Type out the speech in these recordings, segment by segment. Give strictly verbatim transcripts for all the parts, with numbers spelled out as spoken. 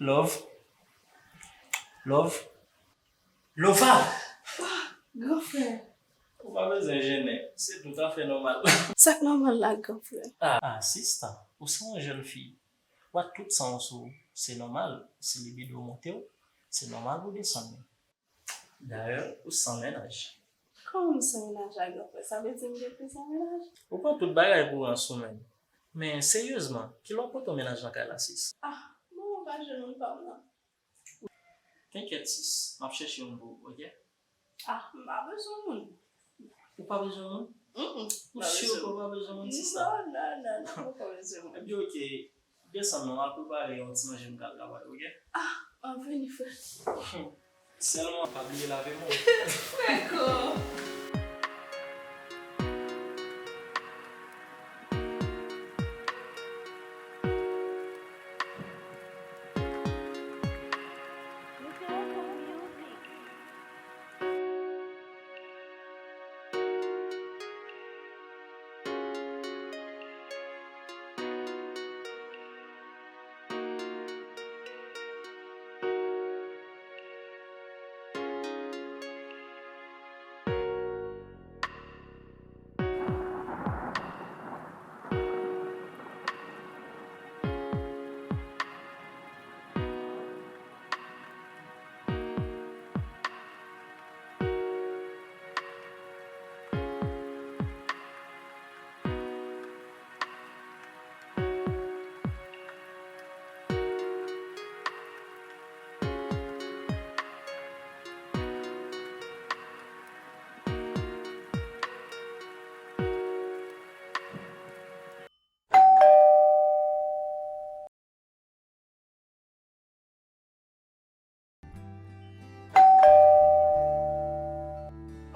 Love. Love. Lova! Gran frè. Ou pa bezwen jennen. Se tout afè nòmal. Sa k nòmal la, gran frè? Ah, ah, sista, ou se yon jèn fi. W a tout san w sou ou. Se nòmal. Si libido w monte w, se nòmal pou desann li. Dayè, ou san mennaj. Kòman m san mennaj la, gran frè? Sa vle di m gen plizyè mennaj? Ou pran tout bagay pou ransom, menn. Men, seryezman, kilè w ap pote yon mennaj nan kay la, sis? Ah, mwen pa jwenn moun pa m nan. Kenkyèt, sis. M ap chèche youn pou ou, oke? Ah, m pa bezwen moun. Ou pa bezwen moun? Mm-mm. Ou si ke w pa bezwen moun, sista? Non, non, non, non, mwen pa bezwen moun. Ebyen, oke. Desann non, al prepare yon ti manje m ka travay, oke? Ah, an vini, frè. Sèlman, pa bliye lave men w. Frè, frè, kò.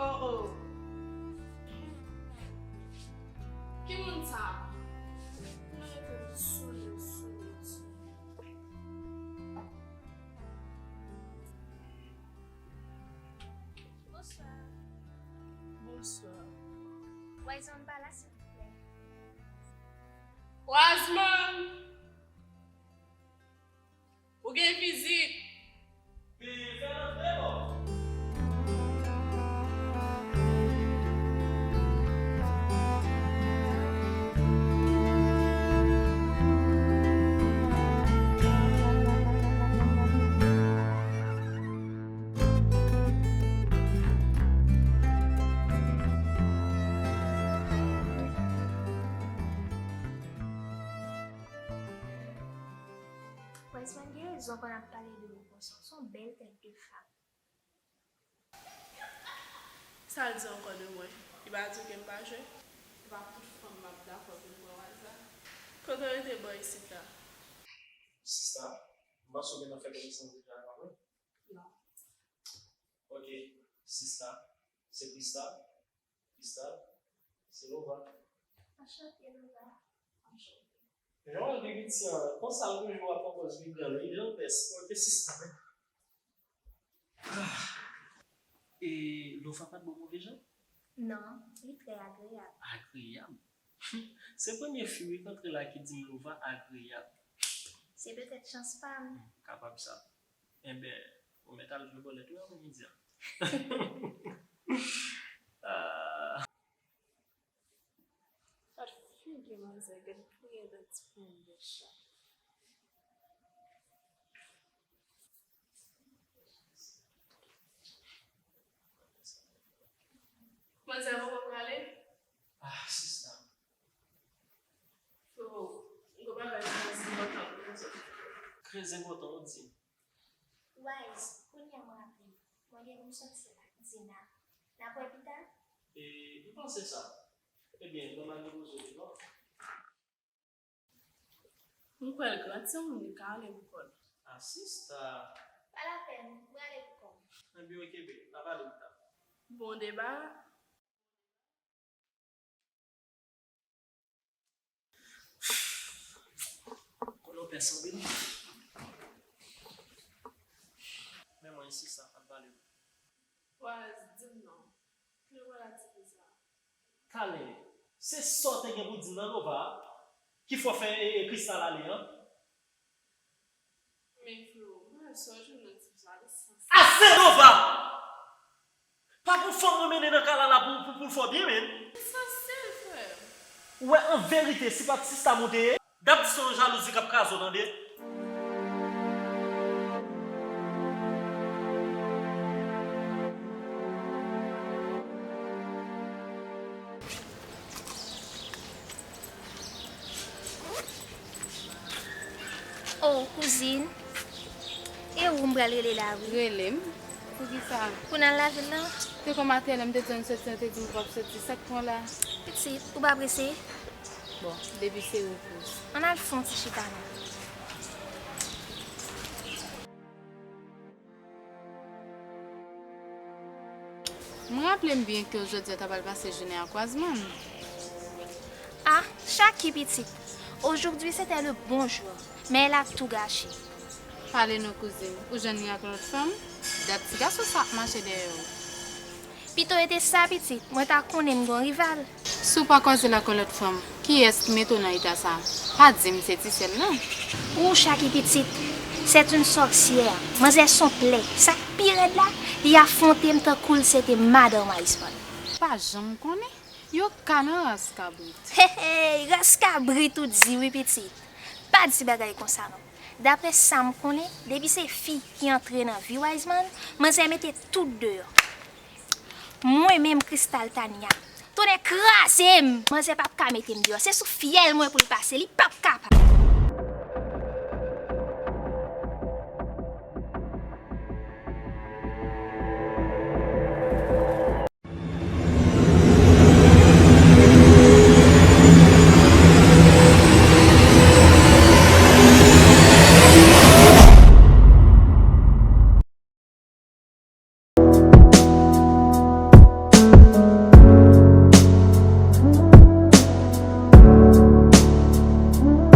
Oh, oh. Ki moun sa a? Mwen rete sou li, sou li, sou li. Bonswa. Bonswa. Wiseman pa la, silvouplè. Wiseman! Ou gen vizit. Fè l antre, bò. Wiseman gen rezon kan n ap pale de ou konsa. W se yon bèl tèt de fanm. Sa l di ankò de mwen? Li pa di w ke m pa jwe? Se pa tout fanm m ap dakò ke m pran Waza. Kote w rete bò isit la? Sista, m panse w gentan fè konesans deja avè mwen. Non. Ok, sista, se Prisca. Cristal, se Lova. Anchante, Lova. Anchante. Jan w al gen piti an, konsa l toujou ap pran pòz piblan, wi, jan l pès. Ok, sista. Ah. E Lova pa t ba w move jan? Non, li trè agreyab. Agreyab? Se premye fi, wi, k antre la ki di m Lova agreyab. Se petèt chans pa m. Kapab sa. Enben, ou mèt al jwe bòlèt, wi, apre midi an. Ah. Gad figi manzè, gad priyè de ti pon de chat. Manzè poko prale? Ah, sista. Frero, m gen bagay trè enpòtan pou m di w. Trè enpòtan, ou di. Wise, kounye a m raple, mwen gen pou m sòti ak Dina. N ap wè pita? E, m panse sa. Ebyen, ban m al depoze w non. M kwè l gran timoun, li ka ale pou kò l. Ah, sista. Pa lapèn, mwen ale pou kò m. Ebyen, oke, bebe, n ap pale pita. Bon deba. Konnen w pèse anpil. Men mwen, sista, pa t pale w. Waz, di m non. Kilè w pral al di Prisca? Talè, se sa w te gen pou di m nan, Lova, ki fè w fè, e, e, Cristal ale an? Men Flo, mal sa w jwenn nan tip sa, li sanse. Ase, Nova! Pa gon fanm mwen mennen nan kay la la pou, pou, pou l fè w byen, menn. Li sanse, frè m. Ou wè, an verite, si pa t sista m ou te ye, dap di se yon jalouzi k ap kraze w, tande. Oh, kouzin. E ou m pral rele la, wi. Rele m? Poukisa? Pou n al lavil lan. Te kòm atè lè m te di w n soti, w te di m w p ap soti. Sa k pran w la? Pitit, ou pa prese? Bon, depi se repos. Ann al fè yon ti chita non. Mwen raple m byen ke w jodi a ta pral pase jounen an kwazman. Ah, Chaki pitit, aujourd'hui c'était le bon jour, mais elle a tout gâché. Pale non kouzin, ou jwenn li ak yon lòt fanm? Dat ti gason sa ap mache dèyè w. Pito e te sa pitit, mwen ta konnen m gon rival. Si w pa kwaze l ak yon lòt fanm, kiyès ki mete w nan eta sa? Pa di m se Ti Sèl lan. Ou Chaki pitit, c'est une sorcière. Manzè se yon plè. Sa k pi rèd la, li afwonte m tankou l se te madanm Iceman. Pa janm konnen. Yo ka nan ras kabrit. Hey, hey, ras kabrit ou di wi pitit. Pa di bagay konsa non. Daprè sa m konnen, depi se fi ki antre nan vi Wiseman, manzè mete tout deyò. Mwen menm Crystal Tania, tonnè kraze m! Manzè p ap ka mete m deyò. Se sou fyèl mwen pou l pase, li p ap kapab.